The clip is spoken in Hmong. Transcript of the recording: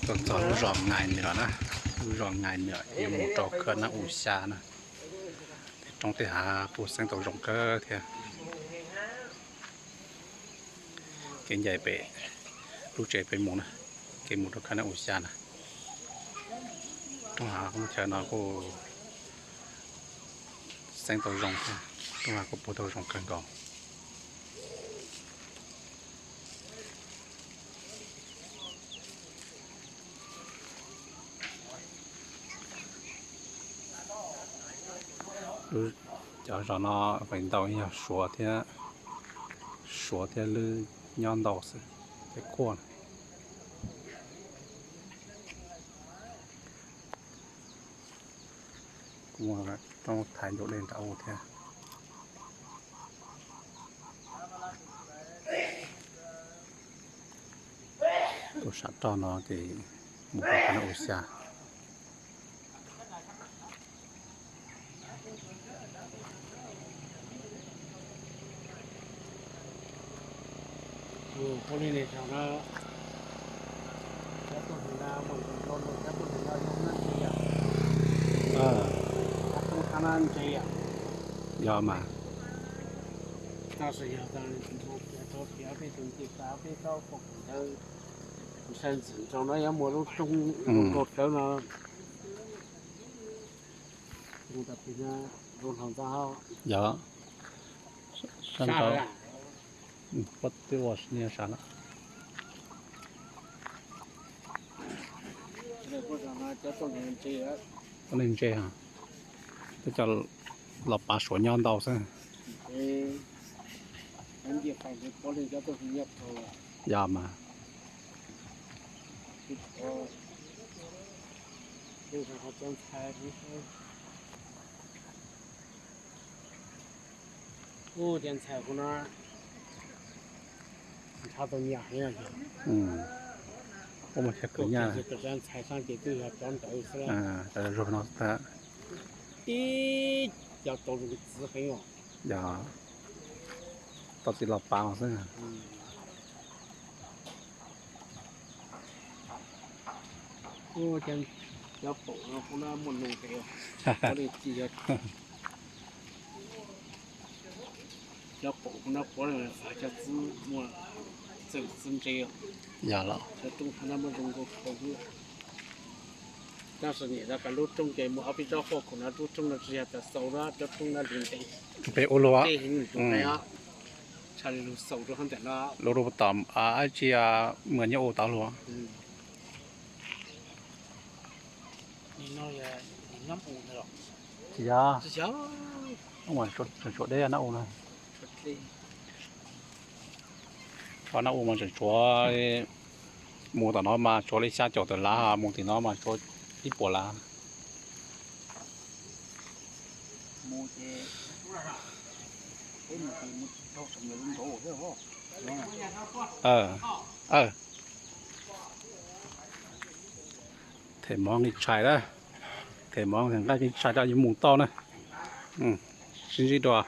Tuaj txog lub zos Ngais Miam lawm na, lub zos Ngais Miam yuav mus rau Khab Nab U Xya na. Tej roob tej hav puag xeeb tau zoo kawg thiab. Kev ncaim pem lub tsev pem mus na, kev mus rau Khab Nab U Xya na. Roob hav roob chaw no kuj xeeb tau zoo thiab, roob hav kuj puag tau zoo kawg nkaus. Cov zos no feem ntau yog Suav thiab, Suav thiab Lwb nyob ntau xwb, tej kuaj. Kuv muaj roob thaiv ncauj dej nram ub thiab. Tuaj sam roj no ces mus rau Khab Nab U Xya. Yog mas. Yog. Sab nrau, pob twb ua niag sab lawm. Pob neeg ntse, peb cov los pav Suav nyob ntau xwb. Yog mas. Ua cov ntxhais kuv no nrhav tau nyiam heev. Ua mas khwv nyaj, cov ntxhais xab ces twb yog cov ntawd xwb, zug no xwb. Ib cov tau zoo txiv heev os. Yog, tau txiv los pav xwb. Cov paum no kuv no muaj nug pem, puav leej ci, cov paum kuv no puav leej xav cov txwb muaj txawj txwb ntse. Yog los cov roob no muaj zoo nkauj dhau lawm. Tab sis nim no lub roob ces muaj ob peb tsob huaj khoom no, lub roob no tsis yog tas xaus na, cov roob no li ntev, peb ua luag, tshaj li lug xaus rau hauv ntawm no, lub roob tom ab tsi muaj nyob ua tau luag. Tsis yog, tseem tshuav deb nab u na. Tsob nab u mas tseem tshuav, mus tom no mas tshuav li xya caum tawm lav, mus tim no mas tshuav ib puas lav. Them mov nqi tshais na, them mov nqaij nqi tshais rau yuav mus toj na. Sib ntsib dua.